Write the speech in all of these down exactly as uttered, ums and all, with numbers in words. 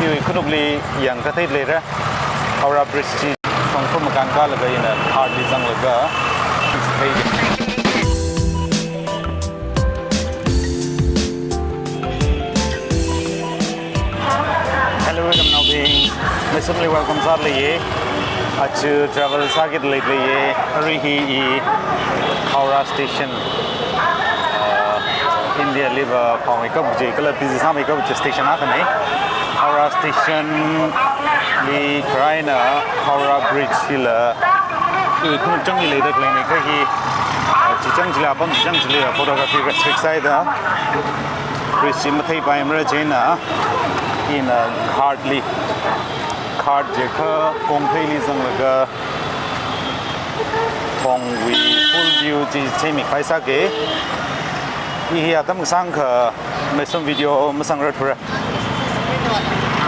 Iwui khanukli yangkathei leira. Howrah Bridge chi shongfa makān kālaga ina Ghat li zanglaga ichitheike. Hello, welcome now being. Masumli welcome sālei ye. Achu travel sāki lei ye. Arui hi i Howrah Station. Uh, India li va phaomei kapu chi, kala busy sāmei kapu chi station akhana. Howrah Station li kharā eina Howrah Bridge hila iwui khanuk changli leida khaleina kaji, uh, chi chang chili apam chi chang chili photography restrict sāhaida. Bridge chi matheipaimara chieina ina Ghat li, Ghat jiakha kongtheili zanglaga thongwui full view chi semikhavai sāke. I hi atam kasāngkha Maisum video masangrarthura.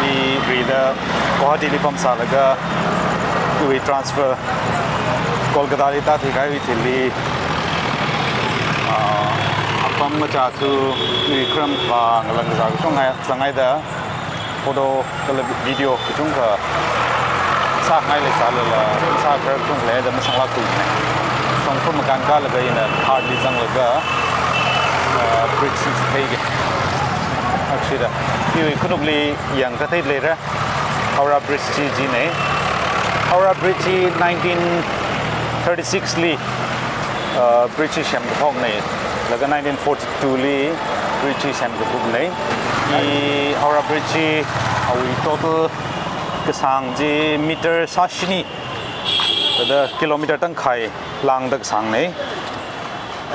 I rida Guwahati li pamsālaga iwui transfer Kolkata li tāthuikahaiwui thili, ah, apam machāthu, iwui kharam khavā ngalang kazā kachungkha zanghaida photo kala video kachungkha sāngai leisālala, sākharar kachungkha leida masanglākthuine. Shongfa makān kālaga ina Ghat li zanglaga, uh, bridge chi theike. Achida, iwui khanukli yangkathei leira. Howrah Bridge chi jine. Howrah Bridge chi nineteen thirty-six li, uh, British semkaphokne. Laga nineteen forty-two li Bridge chi semkabukne. I Howrah Bridge chi awui total kasāng chi meter sāshini, thāda kilometer tangkhai lāngda kasāngne.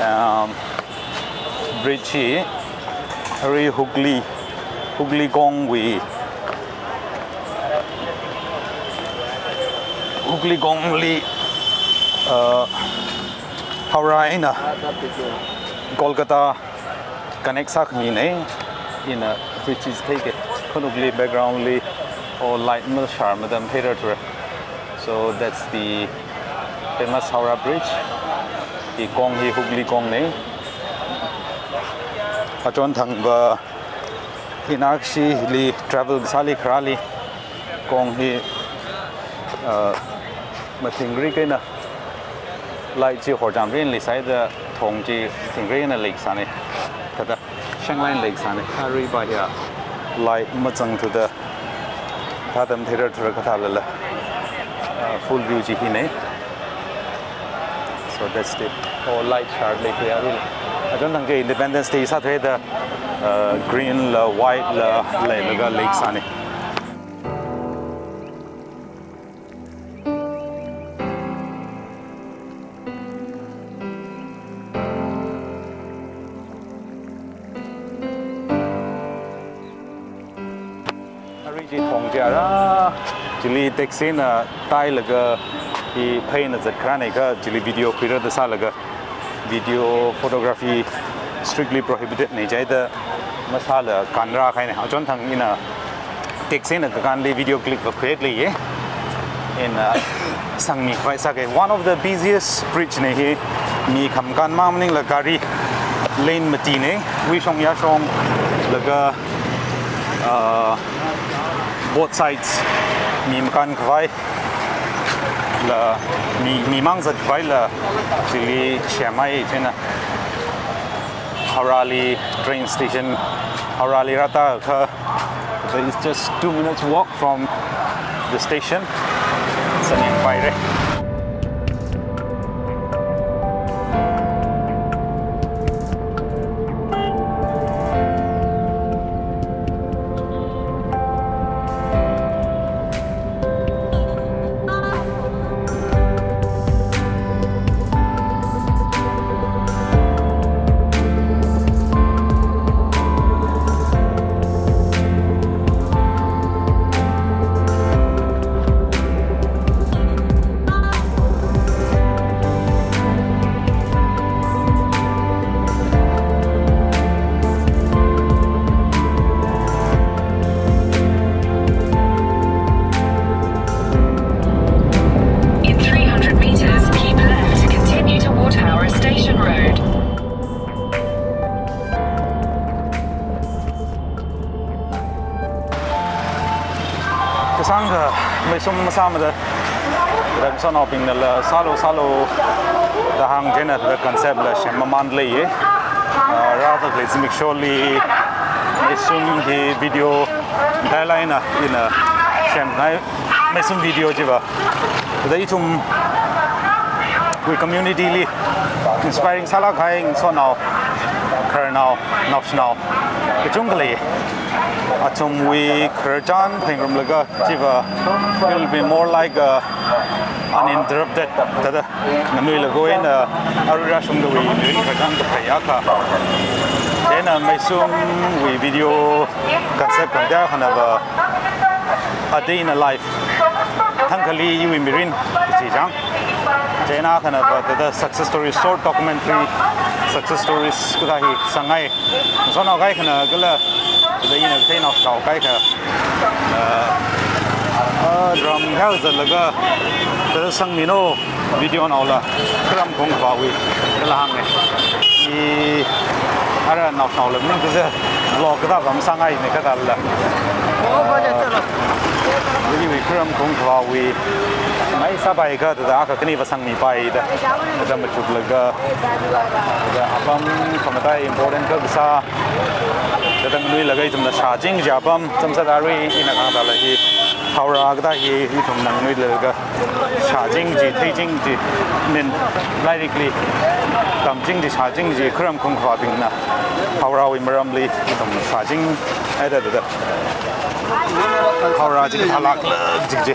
Um, Bridge chi arui Hooghly, Hooghly kongwui, Hooghly kongli, uh, Howrah eina Kolkata connect sākhamine. Ina bridge chi theike. Khanukli background li o light mashār matam theirarthura. So that's the famous Howrah Bridge. Hi kong hi Hooghly kongne. Achonthang va inakshili travel sāli kharāli kong hi, uh, mathingrik eina light chi horjam rin leisāhaida thong chi mathingrik eina leisāne. Thāda shang line leisāne. Arui va hiya light mazangthuda thāda matheirarthura kathālala, uh, full view chi hine. So that's it. Oh, light shard leikhuiya arui. Achonthang chi Independence Day sāthuida, uh, green la, white la leilaga leisāne. Arui chi thong chi ara, chili taxi na tailaga, hi pheina zatkharāne kha, chili video khuirada sālaga, video photography strictly prohibited ne jihaida masāla kanrākahaine. Achonthang ina taxi na kakānli video clip va khuihaklei ye. Ina sangmikhavai sāke. One of the busiest bridge ne hi, mi khamakān mang maningla gari lane matine, wuishong yāshong laga, uh, both sides mi makānkhavai la, mi, mi mang zatkhavai la chili semhai china. Howrah li train station, Howrah li rātākha, so it's just two minutes walk from the station. Sanyang paire. Sangkha meisum masāmada, da ngasotnaobingnala sālu sālu da hāng chieina da concept la semmaman leiya. Ah, rāda khalei zimiksholi meisum hi video, guideline na ina semngai meisum video chiva. Da ithumwui community li inspiring sālāk kahai ngasotnao, khararnao, naoshinao kachungkha lei. Athumwui khararchan phengrumlaga chiva, it will be more like a uninterrupted, thāda nganuilaga eina arui rāshungdawui mirin khararchan kaphā akha. Chieina meisumwui video concept khangatei akhanava, a day in a life, thangkhali iwui mirin kachi chang. Chieina akhanava thāda success stories, short documentary success stories kathā hi sāngai. Ngasotnao kaikhana kala, thāda ina katheinao shao kaikha, ah, ah, ram kha zatlaga, thāda sangmino video naola, kharam kong khavāwui kala hānga. I ara naoshinaola maningkachāng vlog kathā va masāngaina kathāla. Anyway, kharam kong khavāwui mai sāpai kha thāda akha khani va sangmipaida. Thāda machuklaga, thāda apam khamataiya important kha kasā, thāda nganuilaga ithumna shāching kaji apam, chāmsāda arui ina kahāng thāla hi Howrah kathā hi ithumna nganuilaga shāching kaji, theiching kaji, min, lairikli tamching kaji, shāching kaji, kharam kong khavābingna Howrahwui maramli ithum shāching haida thāda. Howrah chi kathālākla kaji kaji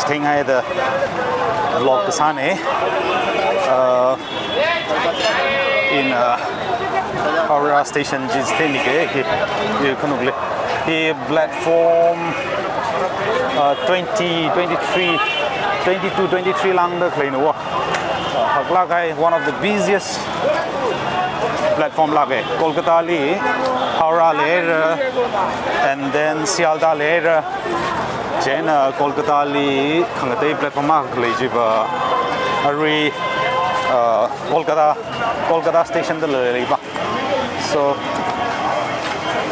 theingaida vlog kasāna. Uh, in, uh, Howrah Station chi theimiki hi, hi khanukli. Hi platform, uh, twenty, twenty-three, twenty-two, twenty-three lāngda khaleina wo. Uh, haklāk kahai, one of the busiest platform lāka. Kolkatali Howrah leira, and then Sealdah leira. Chieina Kolkatali khangatei platform akha khalei chiva arui, uh, Kolkata, Kolkata Station dala leiva. So,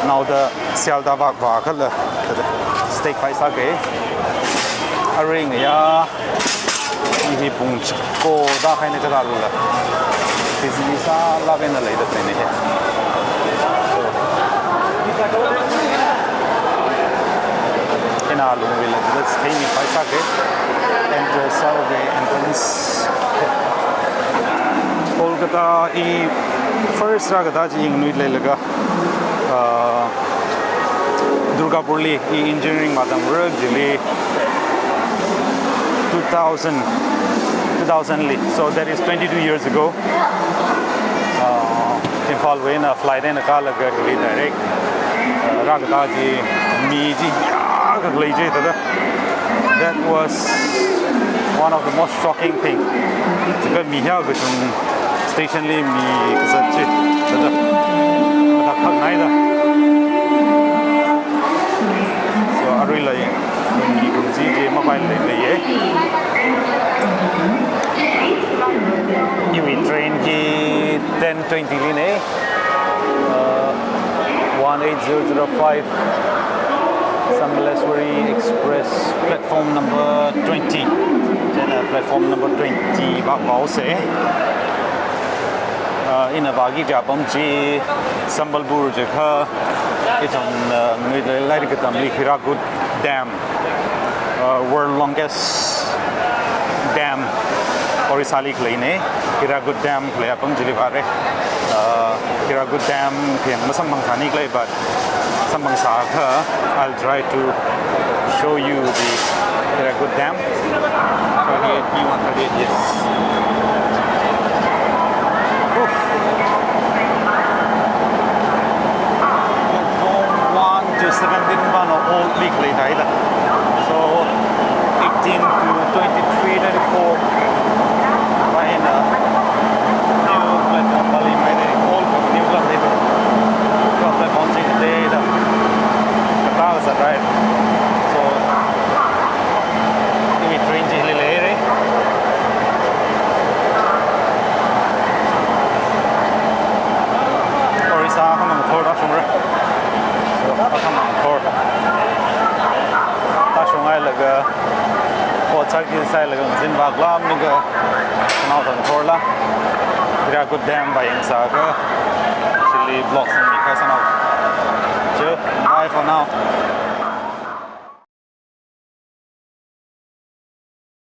naoda Sealdah vak vākhala, thāda stake pai sāka. Arui ngayā, i hi pung chiko da kahaina kathāla. Busy sālāk eina leida khaleina hi. So, ina lungwuila thāda stake pai sāka. Enter sāka, entrance. Kolkata i first rākatā chi nganuileilaga, uh, Durgapurli i engineering matamra chili two thousand, two thousand li. So that is twenty-two years ago. Uh, Imphalwui eina flight eina kālaga Delhi direct, uh, rākatā chi mi chi yākha khalei chi thāda. That was one of the most shocking thing. Chikha mi hiyākha kachung station li mi kazat chi thāda. Matakhak ngaida. So, aruila mi kumji chi mapai leileiya. Iwui train hi ten twenty lina. Uh, one eight zero zero five, Sambaleshwari Express, platform number twenty. Chieina platform number twenty vak vāsa. Uh, ina vāki kaji apam chi Sambalpur jiakha, ithum, uh, nganuilairik katamli Hirakud Dam, uh, world longest dam, Orissa li khaleina, Hirakud Dam khalei apam chili vāra. Uh, Hirakud Dam khayang masamphangsāni khalei, but samphangsākha, I'll try to show you the Hirakud Dam. Thirty-eight, B one thirty-eight, yes. Oof. Platform one to seventeen pāna old li khalei thāda. So, eighteen to twenty-three, twenty-four. Pāna, uh, new platform pali mai thāda, old from new platform. Old platform chi thāda. Kathā sā, right? So, iwui train chili leira. Orissa Akhamang Thor tāshungra. So, Akhamang Thor. Ka, o, chak ki sai laga zin bak lam ni ka, now tan thor la. Hirakud Dam va yang sa ka, chili vlogs ni ka sa now. Chiu, bye for now.